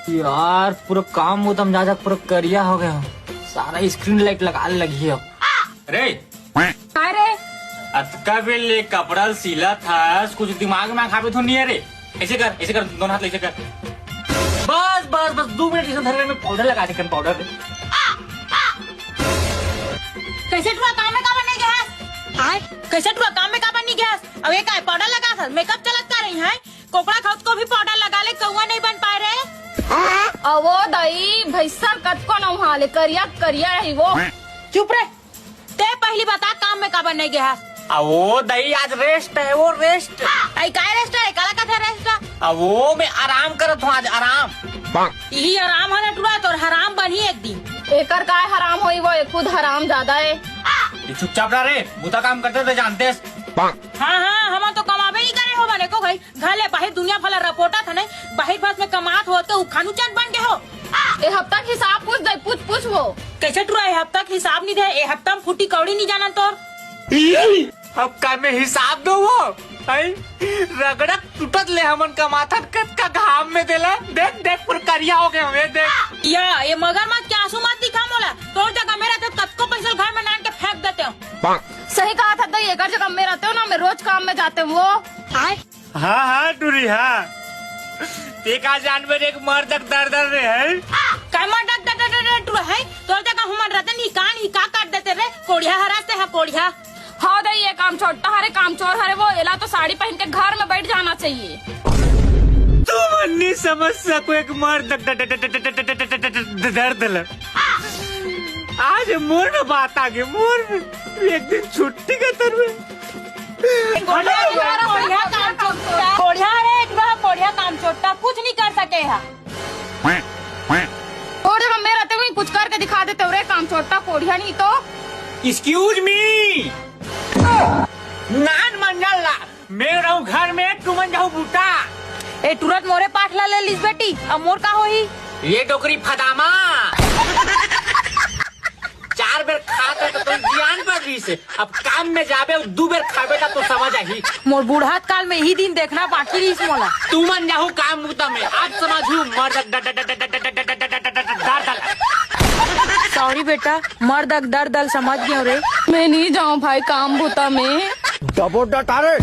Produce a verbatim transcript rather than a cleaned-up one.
यार, पूरा काम वो तो हम जा जा पूरा करिया हो गया हूँ। सारा स्क्रीन लाइट लगा लगी अब। रे, काय रे? अतका बेर ले कपड़ा ल सिलत हस, कुछ दिमाग में खाबे तो नहीं है रे? ऐसे कर, ऐसे कर, दोनों हाथ ले ऐसे कर। बस, बस, बस, दो मिनट इसे धर ले, मैं पाउडर लगा देते हैं, पाउडर। कैसे टुरा काम में काबर नहीं गया? आय, कैसे टुरा काम में काबर नहीं गया? अब ये काय पाउडर लगा था, मेकअप चलत का रही है? कोकड़ा खौत को भी पाउडर लगा ले, कौआ नहीं बन पाए रे। अवो दई, भैंसा कतको नौहा ले, करिया करिया रही वो। चुप रे, ते पहली बता काम में काबर नहीं गया? अवो दई, आज रेस्ट है, वो रेस्ट। आई काय रेस्ट है? काला कथे रेस्ट? अवो मैं आराम करत हूँ आज, आराम। यही आराम है ना टुरा, तोर हराम बनी एक दिन। एकर काय हराम होई, वो ये खुद हराम ज्यादा है। ये चुपचाप रह रे, बुता काम करते तो जानते। हाँ, हाँ, हम तो कमाबे नहीं करे हो बने को भाई। घर ले बाहिर दुनिया भला रपोटा था नहीं, बाहिर फस में कमात हो तो खानू चंद बन के हो। ए हफ्ता के हिसाब पूछ दे, पूछ, पूछ वो। कैसे टुरा ए हफ्ता के हिसाब नहीं दे, ए हफ्ता में फूटी कौड़ी नहीं जाना तोर। अब का मैं हिसाब दो वो? हैं? रगड़क टूटत ले हमन कमाथन कतका घाम में देला। देख, देख, पूरा करिया हो गए हमें, देख। या, ये मगरमच्छ के आंसू मत दिखा मोला। तोर जगह मेरा तो कतको पैसा घर में नान के फेंक देते हो। सही कहा था, तो एकर जगह में रहते हो ना, मैं रोज काम में जाते हूँ वो। हाँ, हाँ, टूरी, हाँ। ते का जानबे एक मर्द के दर दर रे है। काय मर्द के दर दर रे टूरा है? तोर जगह हमन रहते नहीं, कान ही का काट देते रे। कोढ़िया हराते हैं, कोढ़िया। हाँ दई, ये काम छोट्टा हरे, काम चोर हरे वो। एला तो साड़ी पहन के घर में बैठ जाना चाहिए। तुमन नहीं समझ सको एक मर्द के दर दर दर। आज मोर में बात आ गई, मोर में। एक दिन छुट्टी का तर में। कोढ़िया, कोढ़िया काम चोट्टा। कोढ़िया रे, एक बार कोढ़िया काम चोट्टा, कुछ नहीं कर सके है। तोर जगह में रहते हुए कुछ करके दिखा देते हो रे, काम चोट्टा कोढ़िया नहीं तो। Excuse me, नान मंडल ला, मैं रहूं घर में, तुमन जाहू बूता। ए, तुरंत मोरे पाठ ला ले लिस बेटी, अब मोर का होही? ये डोकरी फदामा। चार बेर खा के तो तुम जियान पड़ रही से। अब काम में जाबे, दू बेर खाबे त तो समझ आही। मोर बूढ़ात काल में यही दिन देखना बाकी रहिस मोला। तुमन जाहू काम मुता में, आज समझू मर्द दर दर। Sorry बेटा, मर्द दर दर समझ गयो रे। मैं नहीं जाऊँ भाई काम बुता में। दबो डटारे।